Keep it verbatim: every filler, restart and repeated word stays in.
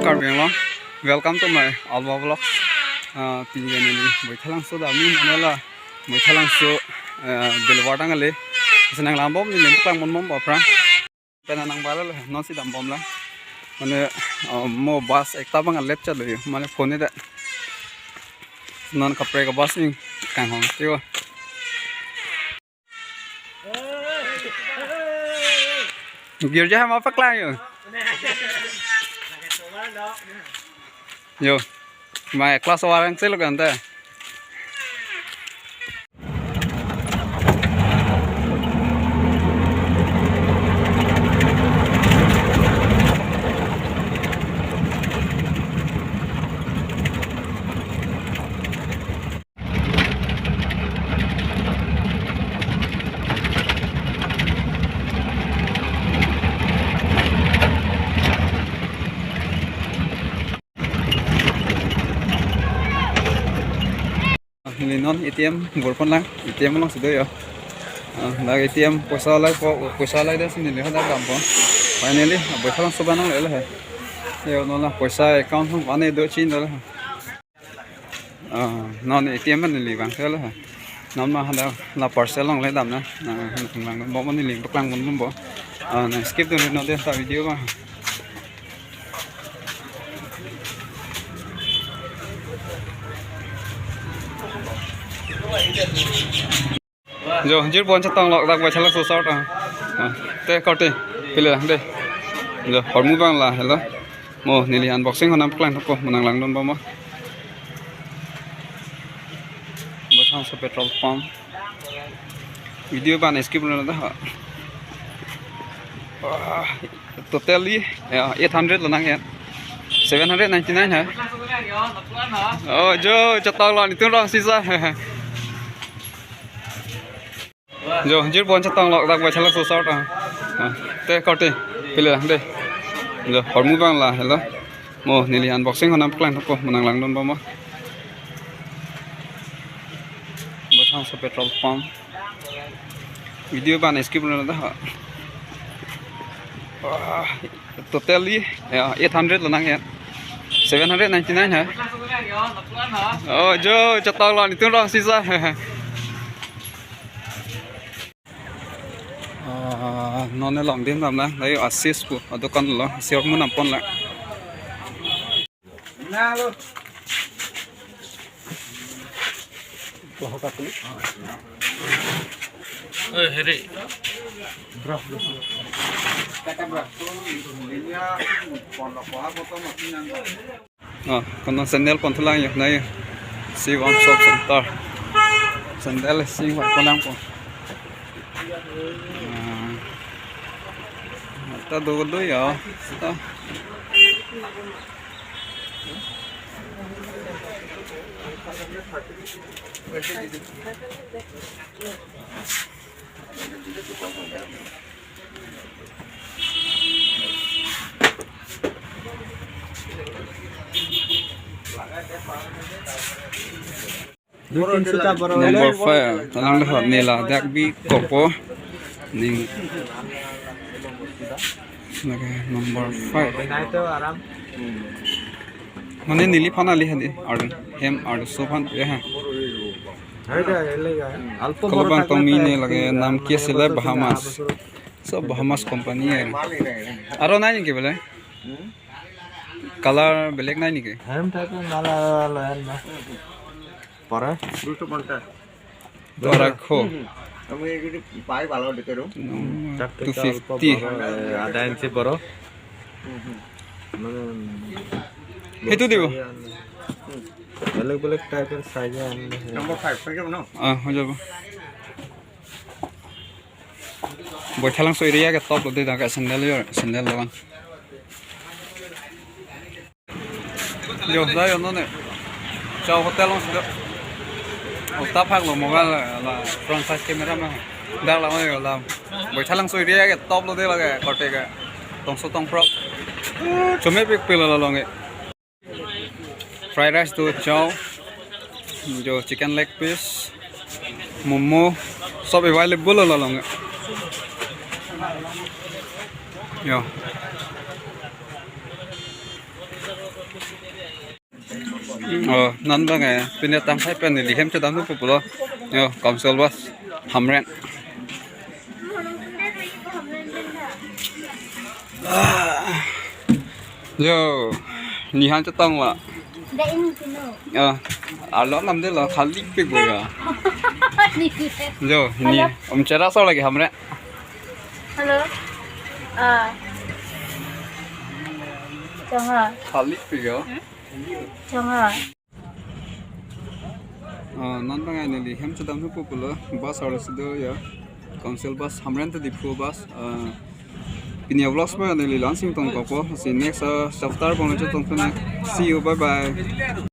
Karbi Anglong, welcome to my Alwa vlog. Ah, pini neli Baithalangso damji, mane la Baithalangso, ah, Boulevard tang kali. Senang langbom neli, neli paklang ponbom aphrang. Pen nang bala le, non si dambom la. Mane, ah, mo bus ekta abang late chalo yo, mane phone da. Non kaprek a bus ning kanghon tio. Girja ma paklang yo. Yo. Ma class warang selo kan ta. Neli non A T M bor ponlang, A T M alongsi do yo. Ah, dak A T M poisa lai po, poisa lai dasi neli hadak dampo. Finally, Baithalangso abang nangle he. Yo, non la poisa account hong vane do chin do he. Ah, non A T M neli vangse lo he. Non ma hadak la parcel along le damnang. Ah, nang lang bomnon, neli paklang bomnon bo. Ah, nang skip dunnon dei ta video abang. Jo, jirpo an chetong lok dak Baithalangso short ah. Ah, te korte, pile lang dei. Jo, hormu abang la, hello. Mo, neli unboxing hona paklang thokpo, mo nang langdunbom mo. Baithalangso petrol pump. Video abang skip lo ta. Wah, totally, ya, eight hundred lo nang ya. Seven hundred ninety-nine ha. Oh, jo, chetong lo, netum rong sisa. Jo, jirpo an chetong lok dak Baithalangso short ah. Ah, te korte, pile lang dei. Jo, hormu abang la, hello. Mo, neli unboxing hona paklang thokpo, mo nang langdunbom mo. Baithalangso petrol pump. Video abang skip lo ta. Wah, totally, ya, eight hundred lo nang ya. Seven hundred ninety-nine ha. Oh, jo, chetong lo, netum rong sisa. Ah, non ne long dim dam lang, layo Asis pu adokan lo, si hormu nam ponlang. Eh, heri. Ah, kono sandal pon thulang yo, nai. Si One Shop Center. Sandal si wa konang po. Ah. Ta do do ya. Ta. Dui tin suta boro. Number five, talang le hot nila dak bi kopo ning. Lake number five. Nai to aram. Mane neli aphan kali hadi, ardu hem arduso aphan ya ha. Hai da, ele ga. Alpo. Kalau boro bang tak tong mi mata ne hai. Lake nam ke sila Bahamas. So Bahamas company ya. Aro nai ke bole? Hmm? Color black nai ke? Hem thak nala lo hem na. Pare? দুশো পঞ্চাশ। Dua rakho. Hmm. আমি যদি পাই ভালো দেখে দিম। Hmm. Tak two fifty. Alpo boro, eh, ada yang si boro. Hmm, hmm. Mana? Itu dia. Hmm. Black black type er size anle hai. Number five, হৈ যাব ন? Ah, হৈ যাব. Baithalangso area ke top lo dei, dak sandal yo, sandal dokan. Yo, da yo none. Chow hotel alongsi do. Ulta phak lo mobile la front side camera ma. Dak la yo la. Baithalangso area ke top lo dei lake korte ke. Tongso tongphrok. Chomepik pik lo along ke. Fried rice do, chow, jo chicken leg piece, momo, sob available lo along. Yo. Oh, non bang eh, pine tangkai pen neli hem chedam thupo pulo. Yo, Council Bus Hamren. Ah. Yo, neli hem chetong la. Da in pino. Ah, arlo lam de lo, khali pik boya. Ni. Yo, ni. Hello. Om chera so lagi Hamren. Hello. Ah. Chonghoi. Khali pik yo. Chonghoi. Ah, non bang neli hem chedam thupo pulo, bus arlo si do ya. Council Bus Hamren to Diphu bus. Ah, pini vlogs ma neli la-an si ingtong kokpo. Si next, ah, chapter bang chetong pena. See you, bye bye.